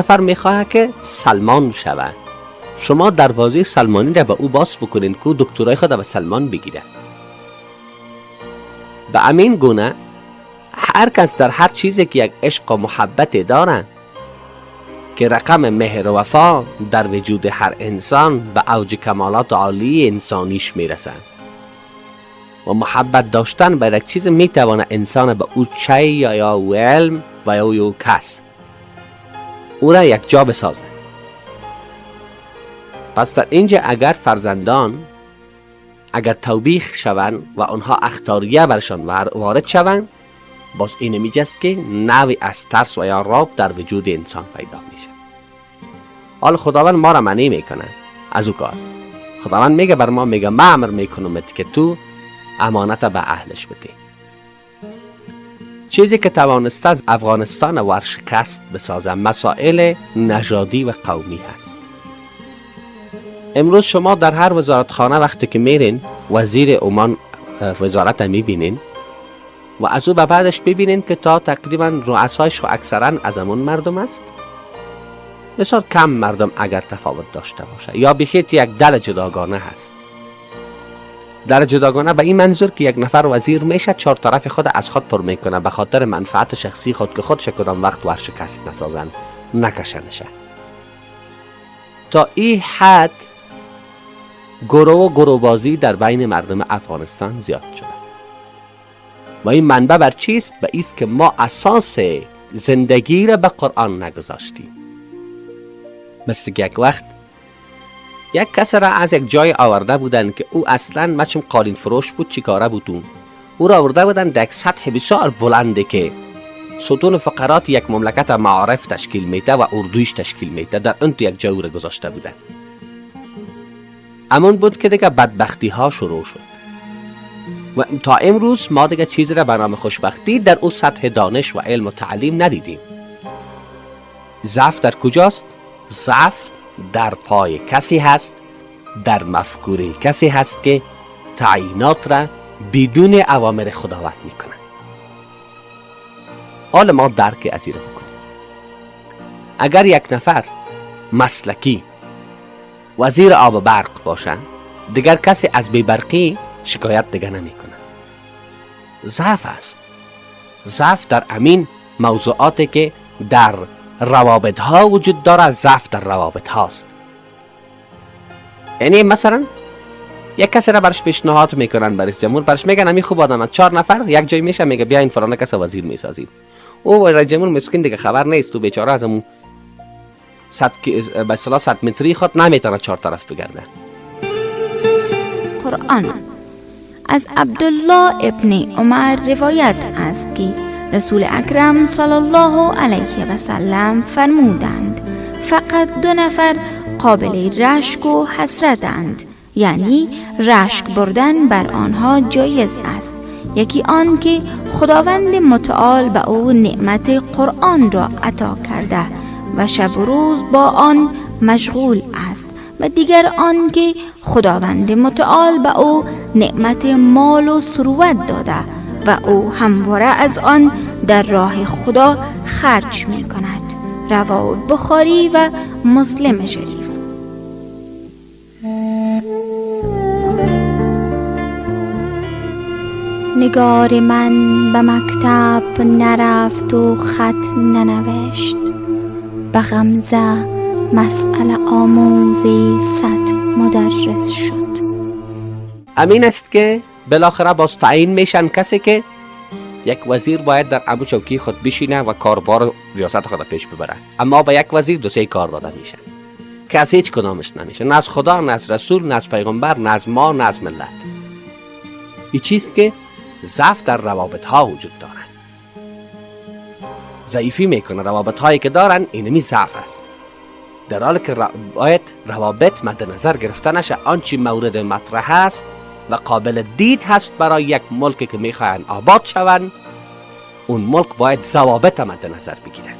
نفر میخواه که سلمان شوه، شما دروازه سلمانی را به او باز بکنین که دکترای خود به سلمان بگیره. به امین گونه هر کس در هر چیزی که یک عشق و محبت داره که رقم مهر و وفا در وجود هر انسان به اوج کمالات عالی انسانیش میرسه و محبت داشتن به یک چیز میتوانه انسان به او چی یا او علم و یا او کس او را یک جا بسازه. پس در اینجا اگر فرزندان اگر توبیخ شوند و آنها اخطاریه برشان وارد شوند، باز این میجست که نوی از ترس و یا راب در وجود انسان پیدا میشه. حال خداوند ما را منع میکنه از او کار. خداوند میگه بر ما، میگه ما امر میکنم که تو امانت به اهلش بده. چیزی که توانسته از افغانستان ورشکست بسازه مسائل نژادی و قومی هست. امروز شما در هر وزارتخانه وقتی که میرین وزیر عمان وزارت میبینین و از او به بعدش ببینین که تا تقریبا رؤسایش و اکثرا از همون مردم است. بسیار کم مردم اگر تفاوت داشته باشه یا بخیت یک دل جداگانه هست. در جداگانه به این منظور که یک نفر وزیر میشه چهار طرف خود از خود پر میکنه به خاطر منفعت شخصی خود که خودش کدام وقت ورشکست نسازن نکشنشه. تا این حد گروه و گروه بازی در بین مردم افغانستان زیاد شده و این منبع بر چیست؟ به ایست که ما اساس زندگی را به قرآن نگذاشتیم. مثل یک وقت یک کس را از یک جای آورده بودن که او اصلا مچم قالین فروش بود، چی کاره بود او را آورده بودن در یک سطح بسیار بلنده که ستون فقرات یک مملکت معارف تشکیل میده و اردویش تشکیل میده، در اون تو یک جای را گذاشته بودن. امون بود که دیگه بدبختی ها شروع شد و تا امروز ما دیگه چیزی را به نام خوشبختی در او سطح دانش و علم و تعلیم ندیدیم. ضعف در کجاست؟ ضعف در پای کسی هست، در مفکوره کسی هست که تعیینات را بدون اوامر خداوند میکنه. حال ما درک از این را بکنیم. اگر یک نفر مسلکی وزیر آب و برق باشه، دیگر کسی از بی‌برقی شکایت دیگه نمیکنه. ضعف است. ضعف در امین موضوعاتی که در روابط ها وجود داره، ضعف در روابط هاست. یعنی مثلا یک کسی را برش پیشنهاد میکنن برای رئیس جمهور، برش میگن همین خوب آدم، 4 نفر یک جای میشه، میگه بیا این فلان کس وزیر میسازیم. او رئیس جمهور مسکین دیگه خبر نیست، تو بیچاره از همون 100 به اصطلاح 100 متری خود نمیتونه 4 طرف بگرده. قرآن از عبدالله ابن عمر روایت است که رسول اکرم صلی الله علیه و سلم فرمودند فقط 2 نفر قابل رشک و حسرتند، یعنی رشک بردن بر آنها جایز است. یکی آن که خداوند متعال به او نعمت قرآن را عطا کرده و شب و روز با آن مشغول است، و دیگر آن که خداوند متعال به او نعمت مال و ثروت داده و او همواره از آن در راه خدا خرج می کند. رواه بخاری و مسلم شریف. نگار من به مکتب نرفت و خط ننوشت، به غمزه مسئله آموزی 100 مدرس شد. امین است که بالاخره باز تعیین میشن کسی که یک وزیر باید در امو چوکی خود بشینه و کاربار ریاست خود پیش ببره، اما به یک وزیر 2-3 کار داده میشه که از هیچ کدامش نمیشه، نه از خدا، نه از رسول، نه از پیغمبر، نه از ما، نه از ملت. این چیست که ضعف در روابط ها وجود دارن، ضعیفی میکنه روابط هایی که دارن، اینمی ضعف است. در حالی که باید روابط مد نظر گرفته نشه، آنچه مورد مطرح است و قابل دید هست برای یک ملک که میخواهند آباد شوند، اون ملک باید ضوابط مد نظر بگیرن.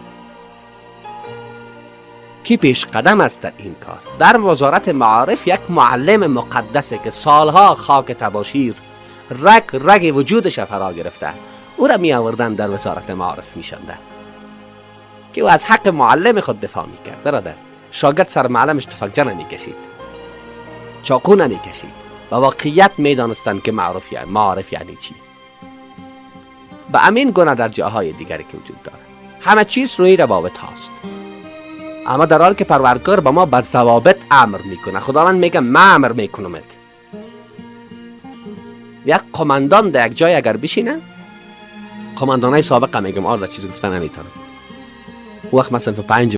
کی پیش قدم است در این کار؟ در وزارت معارف یک معلم مقدسه که سالها خاک تباشیر رگ رگ وجودش فرا گرفته، او را می آوردن در وزارت معارف میشندن. که او از حق معلم خود دفاع میکرد. برادر، شاگرد سر معلمش تفنگچه نمیکشید، چاقو نمیکشید و واقعیت میدانستند که معرف یعنی معارف یعنی چی. به امین گونه در جاهای دیگری که وجود داره همه چیز روی روابط هاست. اما در حال که پروردگار با ما به ضوابط امر میکنه، خداوند میگه من امر میکنمت. یک قماندان در یک جای اگر بشینه، قماندانای سابقه میگم، آره چیزی گفتن نمیتونم، وقت مثلا 5